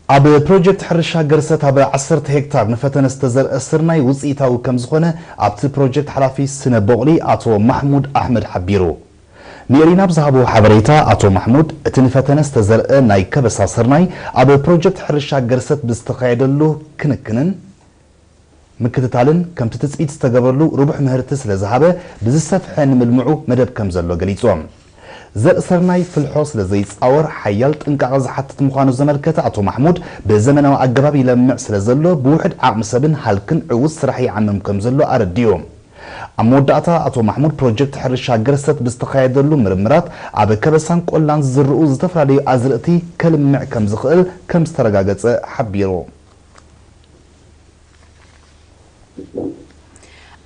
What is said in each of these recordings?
ኣብ ፕሮጀክት ሕርሻ ገርሰት ኣብ ዓሰርተ ሄክታር ንፈተነ ዝተዘርአ ስርናይ ውፅኢታዊ ከም ዝኾነ ኣብቲ ፕሮጀክት ሓላፊ ስነ ቦቕሊ ኣቶ ማሕሙድ ኣሕመድ ሓቢሩ። ንኤሪና ኣብ ዝሃቦ ሓበሬታ ኣቶ ማሕሙድ፣ እቲ ንፈተነ ዝተዘርአ ናይ ከበሳ ስርናይ ኣብ ፕሮጀክት ሕርሻ ገርሰት ብዝተኻየደሉ ክንክንን ምክትታልን ከምቲ ትፅቢት ዝተገብረሉ ርቡሕ ምህርቲ ስለ ዝሃበ ብዝሰፍሐ ንምልምዑ መደብ ከም ዘሎ ገሊፆም። ዘርኢ ስርናይ ፍልሖ ስለ ዘይፃወር ሓያል ጥንቃቐ ዝሓትት ምዃኑ ዘመልከተ ኣቶ ማሕሙድ፣ ብዘመናዊ ኣገባብ ይለምዕ ስለ ዘሎ ብውሑድ ዓቕሚ ሰብን ሃልክን ዕዉት ስራሕ ይዓምም ከም ዘሎ ኣረዲኡ። ኣብ መወዳእታ ኣቶ ማሕሙድ፣ ፕሮጀክት ሕርሻ ገርሰት ብዝተኻየደሉ ምርምራት ኣብ ከበሳን ቆላን ዝዝርኡ ዝተፈላለዩ ኣዝርእቲ ከልምዕ ከም ዝኽእል ከም ዝተረጋገፀ ሓቢሩ።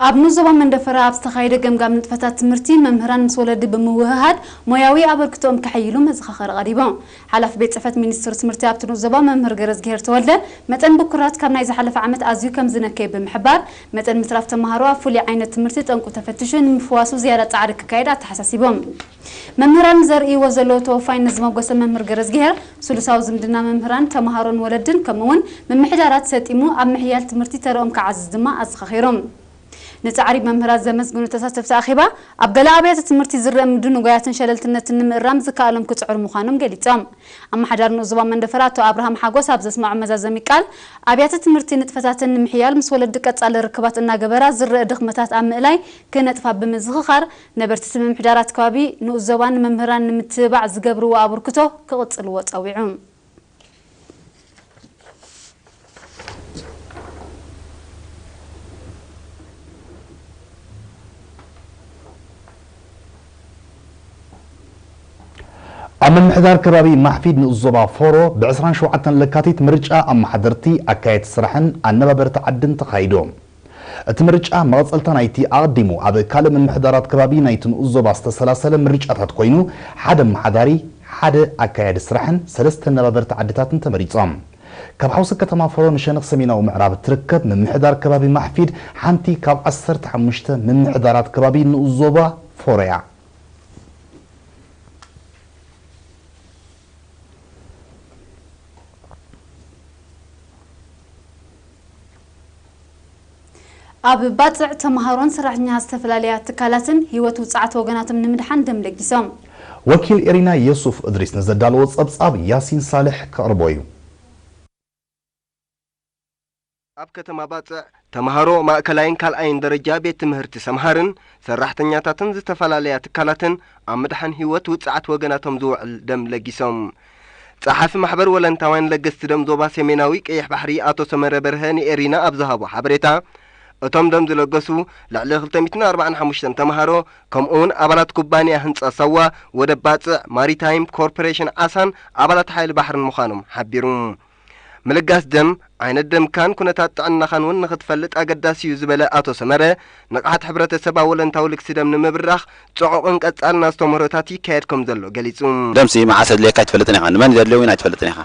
ኣብ ንኡስ ዞባ መንደፈራ ኣብ ዝተኻየደ ገምጋም ንጥፈታት ትምህርቲ፣ መምህራን ምስ ወለዲ ብምውህሃድ ሞያዊ ኣበርክቶኦም ከሐይሉ መዘኻኸሪ ቀሪቡ። ሓላፊ ቤት ጽሕፈት ሚኒስትሪ ትምህርቲ ኣብቲ ንኡስ ዞባ መምህር ገረዝግሄር ተወልደ፣ መጠን ብኩራት ካብ ናይ ዝሓለፈ ዓመት ኣዝዩ ከም ዝነከየ ብምሕባር፣ መጠን ምትራፍ ተመሃሮ ኣብ ፍሉይ ዓይነት ትምህርቲ ጠንቁ ተፈቲሹ ንምፍዋሱ ዝያዳ ጻዕሪ ክካየድ ኣተሓሳሲቦም። መምህራን ዘርእይዎ ዘለዉ ተወፋይነት ዝመጎሰ መምህር ገረዝግሄር፣ ስሉሳዊ ዝምድና መምህራን፣ ተመሃሮን ወለድን፣ ከምኡ'ውን ምምሕዳራት ሰጢሙ ኣብ ምሕያል ትምህርቲ ተረኦም ክዓዝዝ ድማ ኣዘኻኺሮም። ንጻዕሪ መምህራት ዘመስግኑ ተሳተፍቲ ኣኼባ፣ ኣብ ገለ ኣብያተ ትምህርቲ ዝረአ ምድንጓያትን ሸለልትነትን ንምእራም ዝከኣሎም ክጽዕሩ ምዃኖም ገሊጾም። ኣመሓዳሪ ንኡስ ዞባ መንደፈራ ኣቶ ኣብርሃም ሓጎስ ኣብ ዘስምዖ መዛዘሚ ቃል፣ ኣብያተ ትምህርቲ ንጥፈታተን ንምሕያል ምስ ወለዲ ቀጻሊ ርክባት እናገበራ ዝረአ ድኽመታት ኣብ ምእላይ ክነጥፋ ብምዝኽኻር፣ ነበርቲ እቲ ምምሕዳራት ከባቢ ንኡስ ዞባ ንመምህራን ንምትብባዕ ዝገብርዎ ኣበርክቶ ክቕጽልዎ ጸዊዑ። ኣብ ምምሕዳር ከባቢ ማሕፊድ ንኡስ ዞባ ፎሮ ብ ዕስራን ሸውዓተን ለካቲት ምርጫ ኣመሓደርቲ፣ ኣካየድቲ ስራሕን ኣነባበርቲ ዓድን ተኻይዱ። እቲ ምርጫ መቐጸልታ ናይቲ ኣቐዲሙ ኣብ ካልእ ምምሕዳራት ከባቢ ናይቲ ንኡስ ዞባ ዝተሰላሰለ ምርጫታት ኮይኑ፣ ሓደ ኣመሓዳሪ፣ ሓደ ኣካያዲ ስራሕን ሰለስተ ኣነባበርቲ ዓድታትን ተመሪጾም። ካብ ሓውሲ ከተማ ፎሮ ንሸነኽ ሰሜናዊ ምዕራብ እትርከብ ምምሕዳር ከባቢ ማሕፊድ ሓንቲ ካብ ዓሰርተ ሓሙሽተ ምምሕዳራት ከባቢ ንኡስ ዞባ ፎሮ እያ። ኣብ ባጽዕ ተመሃሮን ሰራሕተኛ ዝተፈላለያ ትካላትን ህይወት ውጽዓት ወገናቶም ንምድሓን ደም ለጊሶም። ወኪል ኤሪና የሱፍ እድሪስ ንዘዳለዎ ጸብጻብ ያሲን ሳልሕ ከቕርቦ እዩ። ኣብ ከተማ ባጽዕ ተመሃሮ ማእከላይን ካልኣይን ደረጃ ቤት ትምህርቲ ሰምሃርን ሰራሕተኛታትን ዝተፈላለያ ትካላትን ኣብ ምድሓን ህይወት ውጽዓት ወገናቶም ዝውዕል ደም ለጊሶም። ጸሓፊ ማሕበር ወለንታውያን ለገስቲ ደም ዞባ ሰሜናዊ ቀይሕ ባሕሪ ኣቶ ሰመረ በርሀ ንኤሪና ኣብ ዝሃቦ ሓበሬታ፣ እቶም ደም ዝለገሱ ልዕሊ ክልተ ሚእትን ኣርባዓን ሓሙሽተን ተመሃሮ፣ ከምኡውን ኣባላት ኩባንያ ህንጻ ሳዋ፣ ወደብ ባጽዕ፣ ማሪታይም ኮርፖሬሽን ዓሳን ኣባላት ሓይሊ ባሕርን ምዃኖም ሓቢሩ። ምልጋስ ደም፣ ዓይነት ደምካን ኩነታት ጥዕናኻን እውን ንኽትፈልጥ ኣገዳሲ እዩ ዝበለ ኣቶ ሰመረ፣ ንቕሓት ሕብረተሰብ ኣብ ወለንታዊ ልግሲ ደም ንምብራኽ ጽዑቕን ቀጻልን ኣስተምህሮታት ይካየድ ከም ዘሎ ገሊጹ። ደምሲ መዓስ ኣድልየካ ኣይትፈልጥን ኢኻ፣ ንመን ዘድልዮ እውን ኣይትፈልጥን ኢኻ።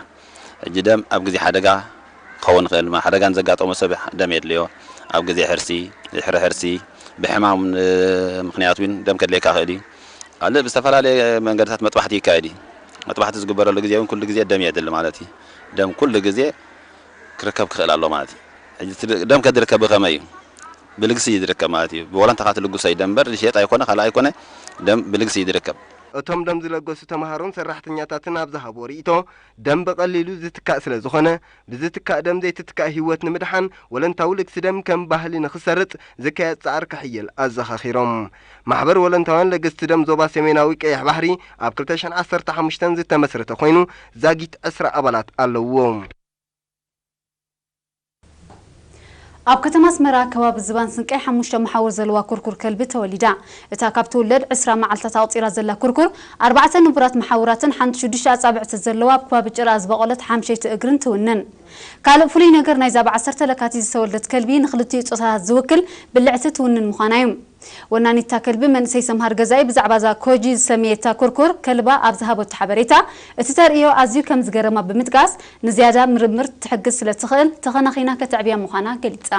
ሕጂ ደም ኣብ ግዜ ሓደጋ ክኸውን ይኽእል፣ ሓደጋ ንዘጋጠሞ ሰብ ደም የድልዮ። ኣብ ግዜ ሕርሲ፣ ድሕሪ ሕርሲ፣ ብሕማም ን-፣ ምኽንያት እውን ደም ከድልየካ ይኽእል እዩ። ካልእ ብዝተፈላለየ መንገድታት መጥባሕቲ ይካየድ እዩ። መጥባሕቲ ዝግበረሉ ግዜ እውን ኩሉ ግዜ ደም የድሊ ማለት እዩ። ደም ኩሉ ግዜ ክርከብ ክኽእል ኣሎ ማለት እዩ። ሕጂ እቲ ደም ከድርከብ ብኸመይ እዩ? ብልግሲ እዩ ዝርከብ ማለት እዩ። ብወለንታኻ ትልግሶ እዩ ደም እምበር ዝሸየጥ ኣይኮነ፣ ካልእ ኣይኮነ፣ ደም ብልግሲ እዩ ዝርከብ። እቶም ደም ዝለገሱ ተምሃሮን ሰራሕተኛታትን ኣብ ዝሃብዎ ርእይቶ፣ ደም ብቐሊሉ ዝትካእ ስለ ዝኾነ፣ ብዝትካእ ደም ዘይትትካእ ህይወት ንምድሓን ወለንታዊ ልግሲ ደም ከም ባህሊ ንኽሰርጽ ዝካየድ ጻዕሪ ክሕየል ኣዘኻኺሮም። ማሕበር ወለንታውያን ለገስቲ ደም ዞባ ሰሜናዊ ቀይሕ ባሕሪ ኣብ ክልተ ሽሕን ዓሰርተ ሓሙሽተን ዝተመስረተ ኮይኑ፣ ዛጊት ዕስራ ኣባላት ኣለዎ። ኣብ ከተማ ኣስመራ ከባቢ ዝባን ስንቀይ ሓሙሽተ መሓውር ዘለዋ ኩርኩር ከልቢ ተወሊዳ። እታ ካብ ትውለድ ዕስራ መዓልታት ኣቑጺራ ዘላ ኩርኩር፣ ኣርባዕተ ንቡራት መሓውራትን ሓንቲ ሽዱሽተ ኣጻብዕቲ ዘለዋ ኣብ ከባቢ ጭራ ዝበቖለት ሓምሸይቲ እግርን ትውንን። ካልእ ፍሉይ ነገር ናይዛ ብ ዓሰርተ ለካቲት ዝተወልደት ከልቢ ንኽልቲኡ ጾታታት ዝውክል ብልዕቲ ትውንን ምዃና እዩ። ወናኒታ ከልቢ መንእሰይ ሰምሃር ገዛኢ ብዛዕባ እዛ ኮጂ ዝሰመየታ ኩርኩር ከልባ ኣብ ዝሃበቶ ሓበሬታ፣ እቲ ተርእዮ ኣዝዩ ከም ዝገረማ ብምጥቃስ፣ ንዝያዳ ምርምር ትሕግዝ ስለ ትኽእል ተኸናኺና ከተዕብያ ምዃና ገሊጻ።